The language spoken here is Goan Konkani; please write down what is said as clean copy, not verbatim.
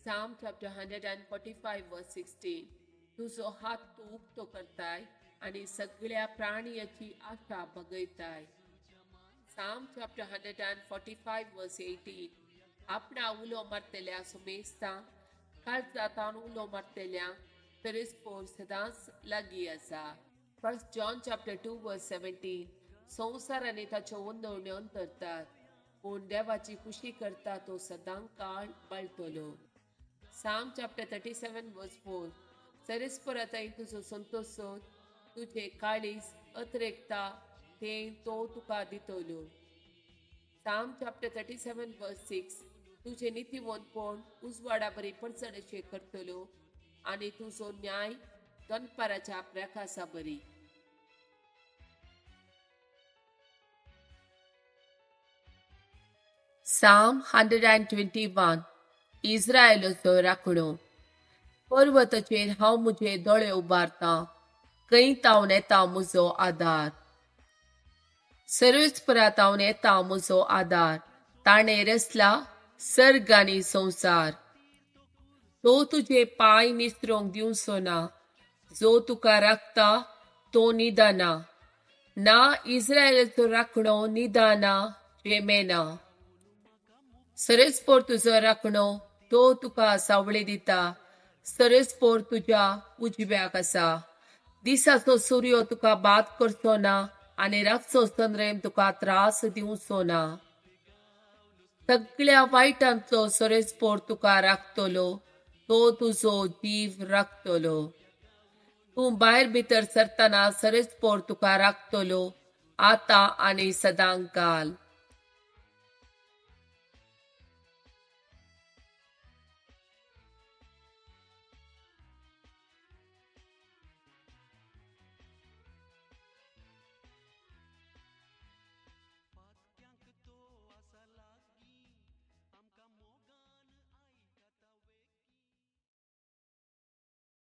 Psalm chapter 145 verse 16. तुजो हात तूं उक्तो करताय आनी सगळ्या प्राणियाची आशा बगयताय. Psalm chapter 145 verse 18. आपणा उलो मारतल्या सुमेस्तांक काळजांत उलो मारतल्यांक तरेस्पोर सदांच लागीं आसा. 1 John chapter 2 verse 17. संवसार आनी ताच्यो उंदवण्यो अंतरतात, पूण देवाची खुशी करता तो सदां काळ बाळटलो. Psalm chapter 37 verse 4. सरेस्पराताय तुजो संतोश सोद, तुजें काळीज अत्रेकता तें तो तुका दितलो. Psalm chapter 37 verse 6. तुजें नितीवंतपण उजवाडा बरी पडचणशें करतलो आनी तुजो न्याय दनपाराच्या प्रकाशा बरी. Psalm 121. इस्रायलाचो राखणो. पर्वताचेर हांव म्हजे दोळे उबारतां, खंय तावन येता म्हजो आदार. सर्वेस्परा तावन येता म्हजो आदार, ताणें रचला सर्ग आनी संवसार. तो तुजे पांय निसरोंक दिवचो ना, जो तुका राखता तो निदाना ना. इस्रायलाचो राखणो निदाना जेमेना. सरेस्पोर तुजो राखणो, तो तुका सावळी दिता. सरेस्पोर तुज्या उजव्याक आसा. दिसाचो सूर्य तुका बाद करचो ना आनी रातचो चंद्रेम तुका त्रास दिवचो ना. सगळ्या वायटांतलो सरेस्पोर तुका राखतलो, तो तुजो जीव राखतलो. तूं भायर भितर सरतना सरेस्पोर तुका राखतलो, आतां आनी सदांकाल.